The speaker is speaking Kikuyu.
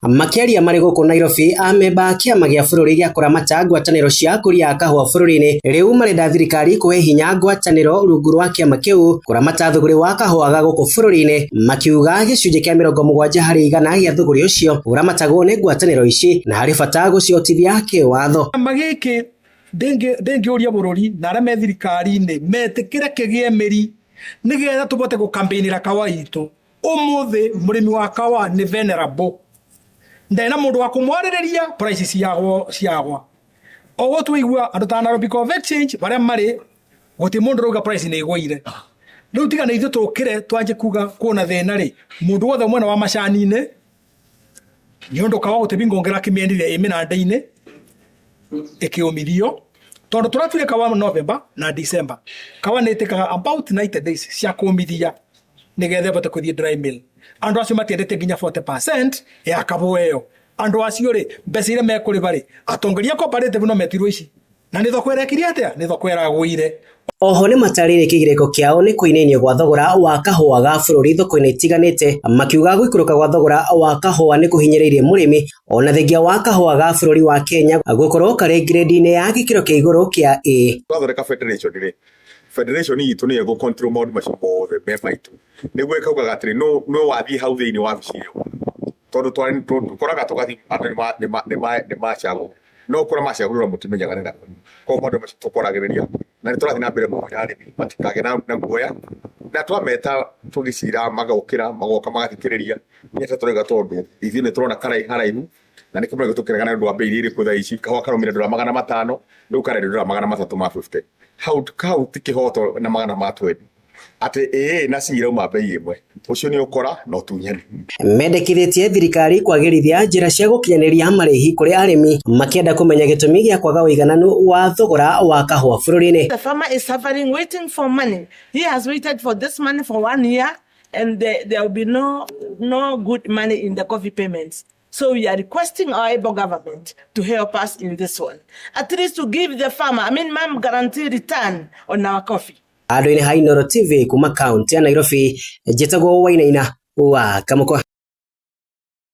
Makĩaria marĩ gũkũ Nairobi, amemba a kĩama gĩa bũrũri gĩa kũramata ngwatanĩro cia akũria a kahũa bũrũri-inĩ rĩu marenda thirikari kũhe hinya ngwatanĩro rungu rwa kĩama kĩu kũramata thũgũrĩ wa kahũa ga gũkũ bũrũri-inĩ, makiuga gĩcunjĩ kĩa 70% gĩa thũgũrĩ ũcio ũramatagwo nĩ ngwatanĩro ici na harĩ bata gũcihotithia kĩwatho. Kĩama gĩkĩ ndĩngĩũria bũrũri na arĩa me thirikari-inĩ metĩkĩre kĩgĩe mĩri nĩgetha tũbote gũkampenĩra kawa itũ. Ũmũthĩ mũrĩmi wa kawa nĩ venerable, ndarĩ na mũndũ wa kũmwarĩrĩria price ciagwo ciagwa. Oguo twaigua andũ ta Nairobi Coffee Exchange barĩa marĩ gũtirĩ mũndũ ũrauga price nĩ ĩgũire. Rĩu tiga nĩ ithuĩ tũkĩre twanjie kuga kwĩna thĩna rĩ, mũndũ wothe mwena wa macani-inĩ nĩ ũndũ kawa gũtirĩ bingo ũngĩ ũrakĩmĩendirie ĩ mĩnanda-inĩ ĩkĩũmithio tondũ tũratuire kawa November na December. Kawa nĩ ĩtĩkaga about 90 days cia kũmithia nĩgetha ĩbote kũthiĩ dry mill. Andũ acio matiendete nginya 40% ya kabũa ĩyo. Andũ acio rĩ, mbeca iria mekũrĩba rĩ, atongoria a cooperative no metirwo ici. Na nĩ thoko ĩrekire atĩa? Nĩ thoko ĩragũire. Oho nĩmatarĩirie kĩgirĩko kĩao nĩ kũinainio gwa thogora wa kahũa ga bũrũri thoko-inĩ itiganĩte, makiuga gũikũrũka gwa thogora wa kahũa nĩ kũhinyĩrĩirie mũrĩmi ona thengia wa kahũa ga bũrũri wa Kenya gũkorwo karĩ grade-inĩ ya gĩkĩro kĩa igũrũ kĩa A. Twathondeka federation rĩ, federation itũ nĩyo ĩgũ control maũndũ macio mothe me maitũ, nĩguo ĩkaugaga atĩrĩ nũ wathiĩ hau thĩinĩ wabici ĩyo, tondũ tũkoraga tũgathiĩ andũ nĩ macagũrwo, no kũrĩa macagũrĩrwo mũtimenyaga nĩ nakũ, koguo maũndũ macio tũkwaragĩrĩria na nĩ tũrathiĩ na mbere kũhoya arĩmi matikagĩe na guoya, na twameta tũgĩcira magokĩra magoka magathikĩrĩria, nĩ tũrauga tondũ ithuĩ nĩ tũrona haraihu na nĩkĩo mũraigua tũkĩregana nĩ ũndũ wa mbei iria irĩ kuo thaa ici, kahũa karaumire ndora 500 rĩu karendio ndora 350, hau hau ti kĩhoto na magana ma twendi atĩ AA na C irauma mbei ĩmwe, ũcio nĩ ũkora na ũtunyani. Mendekithĩtie thirikari kwagĩrithia njĩra cia gũkinyanĩria marĩhi kũrĩ arĩmi makĩenda kũmenya gĩtũmi gĩa kwaga ũigananu wa thogora wa kahũa bũrũri-inĩ. The farmer is suffering, waiting for money. He has waited for this money for one year, and there will be no good money in the coffee payments. So we are requesting our able government to help us in this one. At least to give the farmer a minimum guarantee return on our coffee. Handũ-inĩ ha Inooro TV kuma kaunti ya Nairobi, njĩtagwo Wainaina wa Kamũkwa.